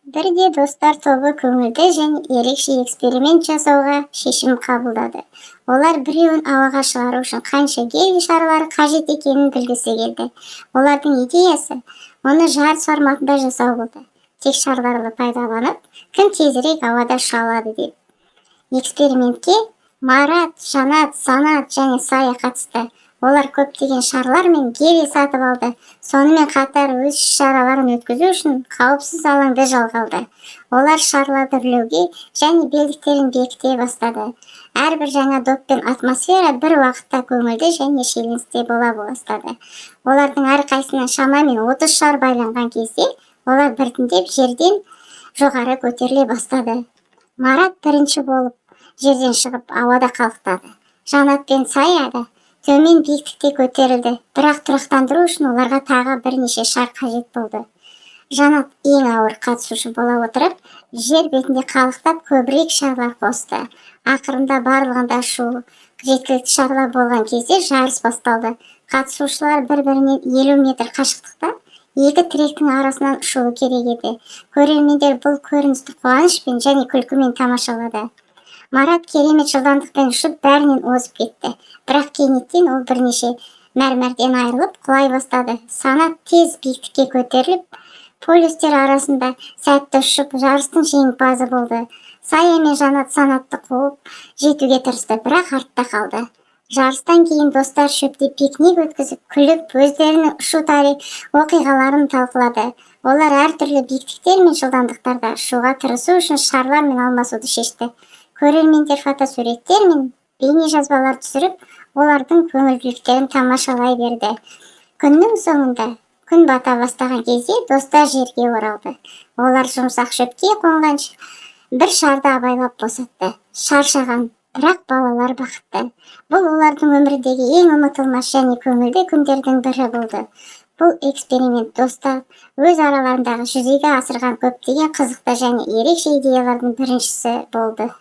Бірде достар тобы көңілді және ерекше эксперимент жасауға шешім қабылдады. Олар біреуін ауаға шығару үшін қанша гелий шарлары қажет екенін білгісі келді. Олардың идеясы мұны жарыс форматында жасау болды. Тек шарларды пайдаланып, кім тезірек ауада ұша алады деп. Экспериментке Марат, Жанат, Санат және Сая қатысты. Олар көптеген шарлар мен гелий сатып алды. Сонымен қатар өз іс-шараларын өткізу үшін қауіпсіз алаңды жалға алды. Олар шарларды үрлеуге және белдіктерін бекіте бастады. Әрбір жаңа доп пен атмосфера бір уақытта көңілді және шиеленісті бола бастады. Олардың әрқайсысына шамамен 30 шар байланған кезде, олар біртіндеп жерден жоғары көтеріле бастады. Марат бірінші болып жерден шығып, ауада қалықтады. Жанат пен Сая да төмен биіктікте көтерілді, бірақ тұрақтандыру үшін оларға тағы бірнеше шар қажет болды. Жанат ең ауыр қатысушы бола отырып, жер бетінде қалықтап, көбірек шарлар қосты. Ақырында барлығында ұшу жеткілікті шарлар болған кезде жарыс басталды. Қатысушылар бір-бірінен 50 метр қашықтықта екі тіректің арасынан ұшуы керек еді. Көрермендер бұл көріністі қуанышпен және күлкімен тамашалады. Марат керемет жылдамдықпен ұшып, бәрінен озып кетті. Бірақ кенеттен ол бірнеше мәрмәрден айырылып, құлай бастады. Санат тез биіктікке көтеріліп, полюстер арасында сәтті ұшып, жарыстың жеңімпазы болды. Сая мен Жанат Санатты қуып жетуге тырысты, бірақ артта қалды. Жарыстан кейін достар шөпте пикник өткізіп, күліп, өздерінің ұшу тарих оқиғаларын талқылады. Олар әртүрлі биіктіктер мен жылдамдықтарда ұшуға тырысу үшін шарлармен алмасуды шешті. Көрермендер фотосуреттер мен бейнежазбалар түсіріп, олардың көңілділіктерін тамашалай берді. Күннің соңында, күн бата бастаған кезде, достар жерге оралды. Олар жұмсақ шөпке қонған бір шарды абайлап босатты. Шаршаған, бірақ балалар бақытты. Бұл олардың өміріндегі ең ұмытылмас және көңілді күндердің бірі болды. Бұл эксперимент достар өз араларындағы жүзеге асырған көптеген қызықты және ерекше идеялардың біріншісі болды.